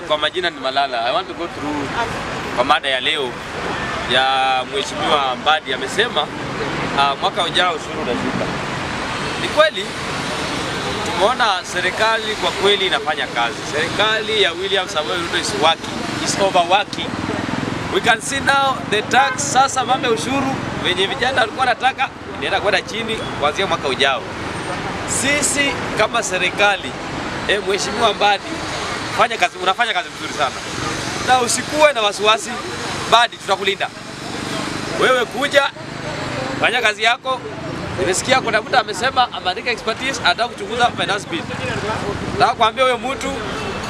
Kwa majina ni Malala. I want to go through kwa mada ya leo ya Mheshimiwa Mbadi amesema mwaka ujao ushuru utashuka. Ni kweli tumeona serikali kwa kweli inafanya kazi. Serikali ya William Samoei Ruto is working, is overworking. We can see now the tax sasa mambo ya ushuru venye vijana walikuwa wanataka inaenda kwenda chini kuanzia mwaka ujao. Sisi kama serikali, Mheshimiwa Mbadi, fanya kazi, unafanya kazi vizuri sana. Na usikuwe na wasiwasi, Mbadi tutakulinda. Wewe kuja fanya kazi yako. Nimesikia kuna mtu amesema ameandika expertise anataka kuchunguza finance bill. Nataka kuambia wewe mtu,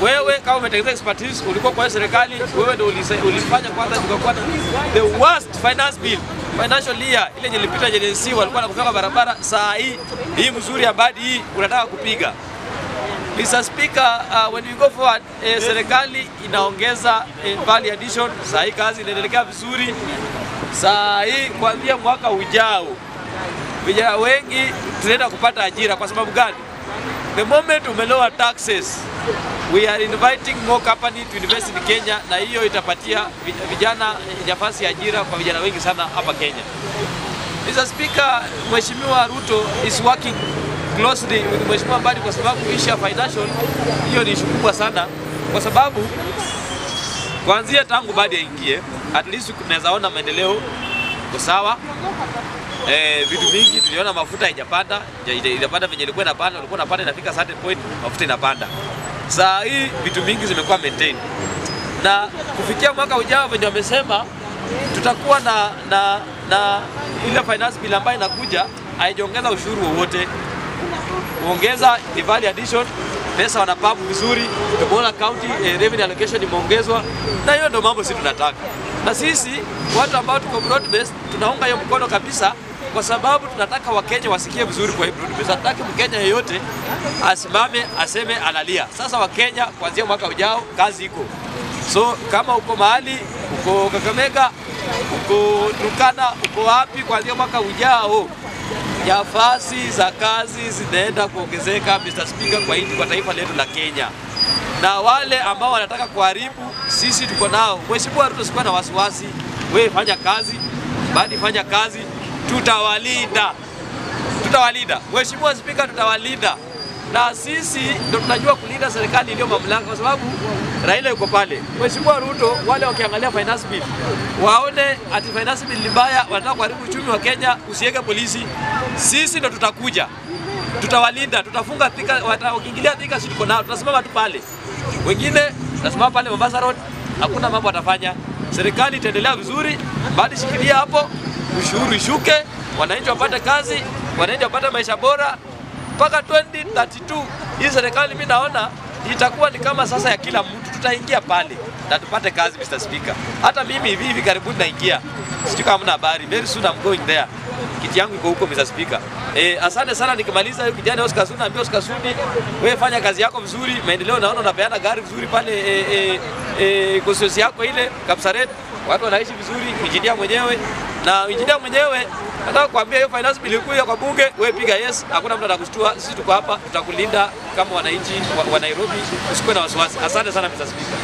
wewe kama umetengeneza expertise ulikuwa kwa serikali, wewe ndio ulifanya kwanza tukakuwa the worst finance bill. Financial year ile yenye ilipita JNC walikuwa wanakufa barabara, saa hii hii mzuri ya Mbadi hii unataka kupiga. Mr. Speaker, when we go forward, serikali inaongeza value addition, saa hii kazi inaendelea vizuri. Saa hii kuanzia mwaka ujao vijana wengi tunaenda kupata ajira. Kwa sababu gani? The moment umelower taxes, we are inviting more company to invest in Kenya, na hiyo itapatia vijana nafasi ya ajira kwa vijana wengi sana hapa Kenya. Mr. Speaker, Mheshimiwa Ruto is working closely with Mheshimiwa Mbadi kwa sababu issue ya financial hiyo ni issue kubwa sana, kwa sababu kuanzia tangu Mbadi aingie at least tunaweza ona maendeleo kwa sawa. Vitu mingi tuliona, mafuta haijapanda, inapanda venye ilikuwa inapanda, ilikuwa inapanda inafika certain point mafuta inapanda. Saa hii vitu mingi zimekuwa maintained. Na kufikia mwaka ujao venye wamesema tutakuwa na ile finance bill ambayo inakuja haijaongeza ushuru wowote. Kuongeza ni value addition, pesa wanapapu vizuri, tumeona county revenue allocation imeongezwa, na hiyo ndio mambo sisi tunataka. Na sisi watu ambao tuko broad based tunaunga hiyo mkono kabisa, kwa sababu tunataka Wakenya wasikie vizuri kwa hii broad based. Hatutaki Mkenya yeyote asimame aseme analia. Sasa Wakenya kuanzia mwaka ujao kazi iko. So kama uko mahali, uko Kakamega, uko Turkana, uko wapi, kuanzia mwaka ujao nafasi za kazi zinaenda kuongezeka, Mr. Speaker, kwa hili kwa taifa letu la Kenya. Na wale ambao wanataka kuharibu sisi tuko nao. Mheshimiwa Ruto, sikuwa na wasiwasi, wewe fanya kazi, Mbadi fanya kazi, tutawalinda. Tutawalinda. Mheshimiwa Speaker, tutawalinda. Na sisi ndio tunajua kulinda serikali iliyo mamlaka, kwa sababu Raila yuko pale. Mheshimiwa Ruto, wale wakiangalia finance bill waone ati finance bill ni mbaya, wanataka kuharibu uchumi wa Kenya, usiweke polisi. Sisi ndio tutakuja. Tutawalinda, tutafunga Thika, wakiingilia Thika sisi tuko nao, tutasimama tu pale. Wengine tutasimama pale Mombasa Road, hakuna mambo watafanya. Serikali itaendelea vizuri, Mbadi shikilia hapo, ushuru ishuke, wananchi wapate kazi, wananchi wapate maisha bora. Mpaka 2032 hii serikali mimi naona itakuwa ni kama sasa ya kila mtu, tutaingia pale na tupate kazi, Mr. Speaker. Hata mimi hivi hivi karibuni naingia. Sijui kama mna habari, very soon I'm going there. Kiti yangu iko huko, Mr. Speaker. Asante sana. Nikimaliza hiyo kijana Oscar Sudi, naambia Oscar Sudi, wewe fanya kazi yako vizuri, maendeleo naona unapeana gari vizuri pale constituency yako ile Kapsaret, watu wanaishi vizuri, injinia mwenyewe. Na injinia mwenyewe nataka kuambia hiyo finance bill ikuja kwa bunge, wewe piga yes, hakuna mtu atakushtua. Sisi tuko hapa, tutakulinda kama wananchi wa Nairobi, usikuwe na wasiwasi. Asante sana Mr. Speaker.